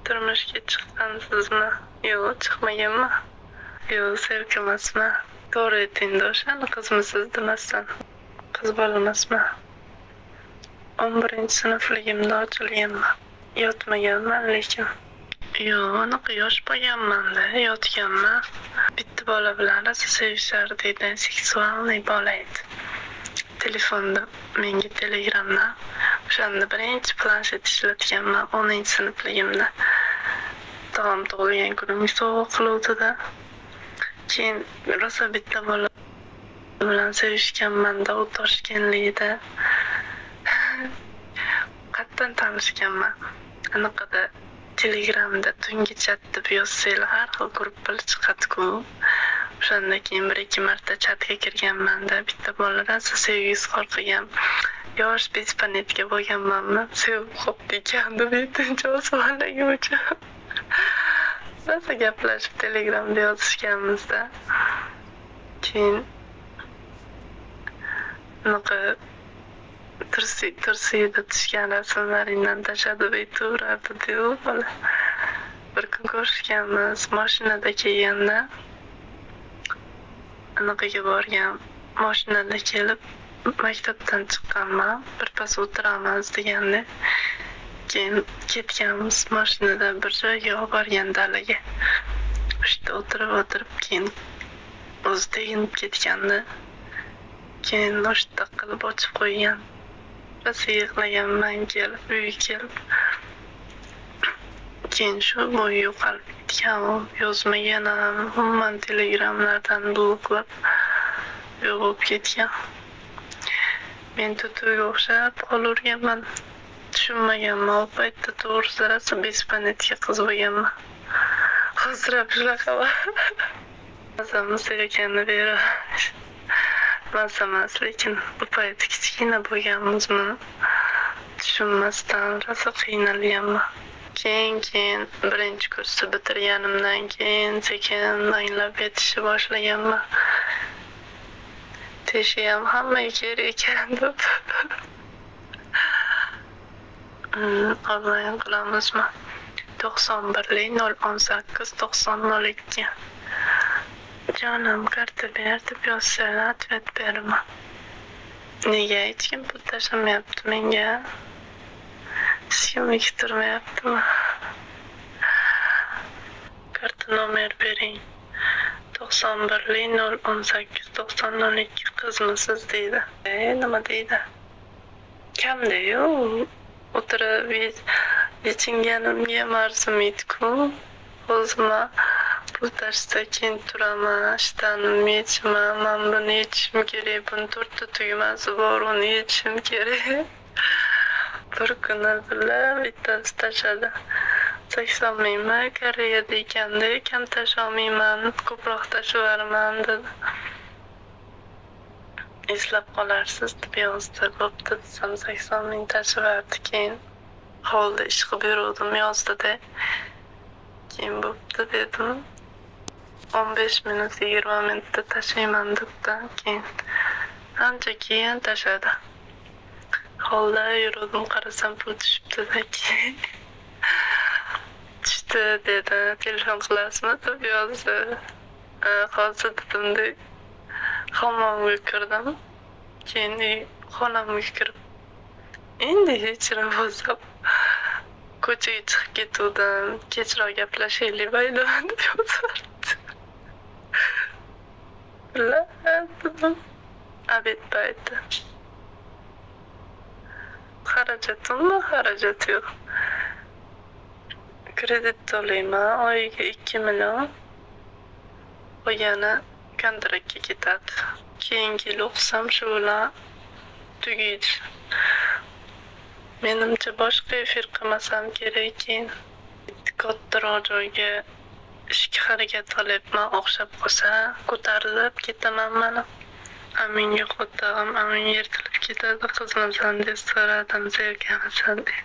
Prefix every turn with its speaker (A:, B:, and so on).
A: Turmushga chiqqansizmi? Yo'q, chiqmaganman. Yo'q, sevgi emasman. To'g'ri aytingda, o'shani qizmisiz demasdan. Qiz bola emasman. 11-sinfligimda ochilganman. Yotmaganman lekin. Yo'q, anaqa yosh bo'lganman-da, yotganman. Bitta bola bilan rosa sevishardik, сексуальный bola edi. Telefonda menga Telegramdan, o'shanda birinchi planshet ishlatganman 10-sinfligimda. Tog'am tug'ilgan kunimga sovg'a qiluvdi-da. Keyin rosa bitta bola bilan sevishganman-da, u toshkentlikda. Qayerdan tanishganman? Anaqada, Telegramda tungi chat deb yozsanglar, har xil gruppalar chiqadi-ku. O'shanda keyin bir ikki marta chatga kirganman-da, bitta bola rosa sevgi izhor qilgan. Yosh, беспонятка bo'lganmanmi, sevib qolibdi ekan deb yettinchi osmondagi uchun. Rosa gaplashib, Telegramda yozishganmiz-da. Keyin unaqa tursida tushgan rasmlaringdan tashlab aytaverardi u bola. Bir kun ko'rishganmiz, mashinada kelganda, anaqaga borgan, mashinada kelib, maktabdan chiqqanman, birpas o'tiramiz deganda, keyin ketganmiz mashinada, bir joyga olib borgan, dalaga. O'sha yerda o'tirib o'tirib, keyin o'zi teginib ketganda, keyin o'sha yerda qilib ochib qo'ygan. Rosa yig'laganman kelib, uyga kelib. Keyin shu bo'yi yo'qolib ketgan u, yozmagan ham, umuman Telegramlardan bloklab yo'q bo'lib ketgan. Men tutuga o'xshab qolaverganman. Tushunmaganman u paytda, to'g'risi, rosa беспонятка qiz bo'lganman. Hozir ham shunaqaman. Mazamiz sevgani beraver. Maza emas, lekin u payt kichkina bo'lganmizmi, tushunmasdan rosa qiynalganman. Keyin birinchi kursni bitirganimdan keyin sekin anglab yetishni boshlaganman. Teshik ham hammaga kerak ekan deb. Onlayn qilamizmi? 91lik 018 90 02. Jonim, karta ber deb yozsalar, ответ beraman. Nega hech kim pul tashlamayapti menga? Hech kim turmayaptimi? Karta nomer bering. 91lik 018 90 02. Qizmisiz deydi. E, nima deydi? Kamda-yu, o'tirib yechinganimga ham arzimaydi-ku. O'zim pul tashlasa, keyin turaman, ishtanimni yechaman, man buni yechishim kerak, buni to'rtta tugmasi bor, uni yechishim kerak. Bir kuni birla bittasi tashladi. 80 mingmi, Koreyada ekanda, kam tashlolmayman, ko'proq tashlayveraman dedi. Eslab qolarsiz deb yozdi. Bo'pti desam, 80 ming tashlaverdi keyin. Hovlida ish qilib yuruvdim yozdida. Keyin bo'pti dedim. 15 minut, 20 minutda tashlayman debdi. Keyin ancha keyin tashladi. Hovlida yuruvdim, qarasam, pul tushibdi-da keyin. Tushdi dedi. Telefon qilasizmi deb yozdi. Hozir dedimda, hammomga kirdim. Keyin uy xonamga kirib, endi yechina bo'lsam, ko'chaga chiqib ketuvdim. Kechroq gaplashaylik, mayli deb yozardi. Dedim. Обед payti. Xarajatimmi? Xarajat yo'q. Kredit to'layman oyiga 2 million. Qolgani kontraktga ketadi. Keyingi yil o'qisam, shu bilan tugaydi. Menimcha, boshqa efir qilmasam kerak keyin. Kattaroq joyga ishga harakat qilyapman, o'xshab qolsa, ko'tarilib ketaman mana. Aminga qo'tog'im, amin yirtilib ketadi, qizmisan deb so'radim, sevganmisan deb.